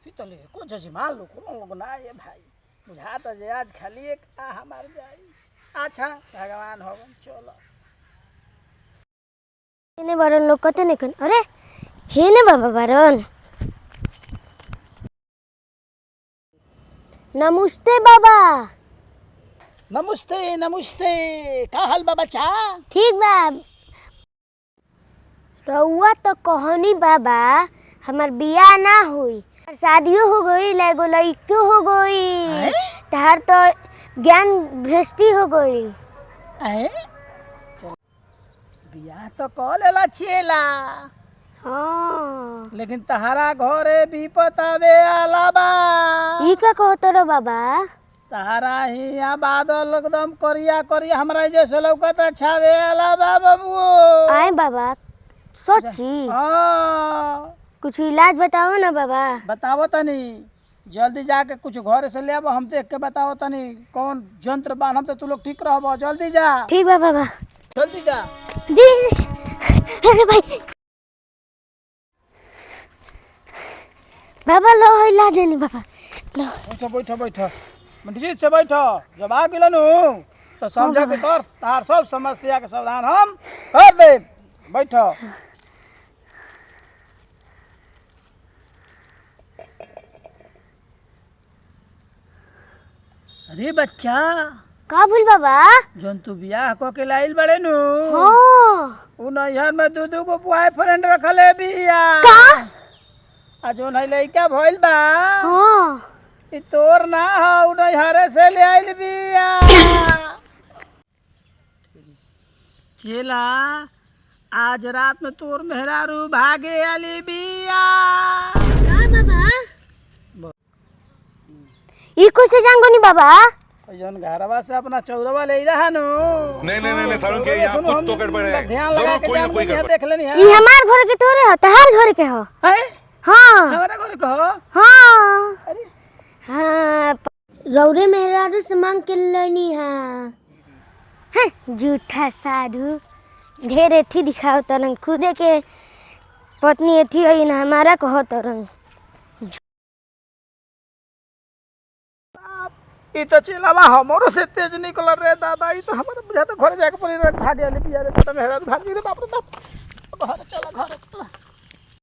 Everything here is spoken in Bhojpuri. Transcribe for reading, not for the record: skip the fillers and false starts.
फिर तो ले को जजमान लोग को लोग ना ये भाई बुझाता जे आज खाली एक आ हमार जाई। अच्छा भगवान होवन चलो। हेने बारन लोग कते निकन। अरे हेने बाबा बारन। नमस्ते बाबा। नमस्ते नमस्ते, का हाल बा बच्चा? ठीक बा। रउआ तो कहनी बाबा हमार बियाह ना हुई, और शादियो हो गई, एगो लड़कियों हो गई, हैं? तहार तो ज्ञान भ्रष्टि हो गई। ऐ बियाह तो कह लेला चेला, हाँ लेकिन तहारा घरे विपत आवे आला बा। ई का कहत रो बाबा? तहारा हिया बादल एकदम करिया करिया हमरा जैसे लौकत छावे आला बा बबुओ। आए बाबा सोची हाँ कुछ इलाज बताओ ना बाबा। बतावो तनी, जल्दी जाके कुछ घर से ले आबो, हम देख के बतावो तनी कौन यंत्र बांधम तो तू लोग ठीक रहबो। जल्दी जा। ठीक बा बाबा। जल्दी जा। दी अरे भाई बाबा लो इलाज देनी बाबा लो। बैठो बैठो बैठो मंडी से बैठो। जब आ गेलन तो समझा के तोर तार सब समस्या के समाधान हम कर दे। बैठो। अरे बच्चा का भूल बाबा? जौन तू बियाह क के लाइल बड़े नु, हाँ उ नैहर में दू दू गो बॉयफ्रेंड रखले बिया। का? आ जौन है लइका भइल बा हाँ इ तोर ना हो, उ नैहरे से ले आइल बिया। चेला आज रात में तोर मेहरारू भागे आली बिया। का बाबा? ई कैसे जान गोनी बाबा? जौन घरवा से अपना चौरवा ले रहा नु। नहीं, नहीं, नहीं, नहीं, सारुण के चौरवे यहाँ सुनो, कुछ हम तो गड़बड़ है। ध्यान लगा जरूर के कोई ना जान कोई गोनी है, गड़बड़। देख लेनी है। ई हमार घर के तोरे हो तहार घर के हो? हैं? हाँ हमारा घर के हो? हाँ अरे हाँ रौरे मेहरारू से मांग के लैनी है। हैं, झूठा साधु ढेर एथी दिखाओ तरंग, खुदे के पत्नी एथी है ना हमारा कहो तरंग। ई तो चेलावा हमरो से तेज निकल रे दादा। ई तो हमारे बुझा तो घरे जाके पड़ी रे, भागे आली बिया रे, तो मेहरारू भाग रे। बाप रे बाप, घरे चला घरे चला।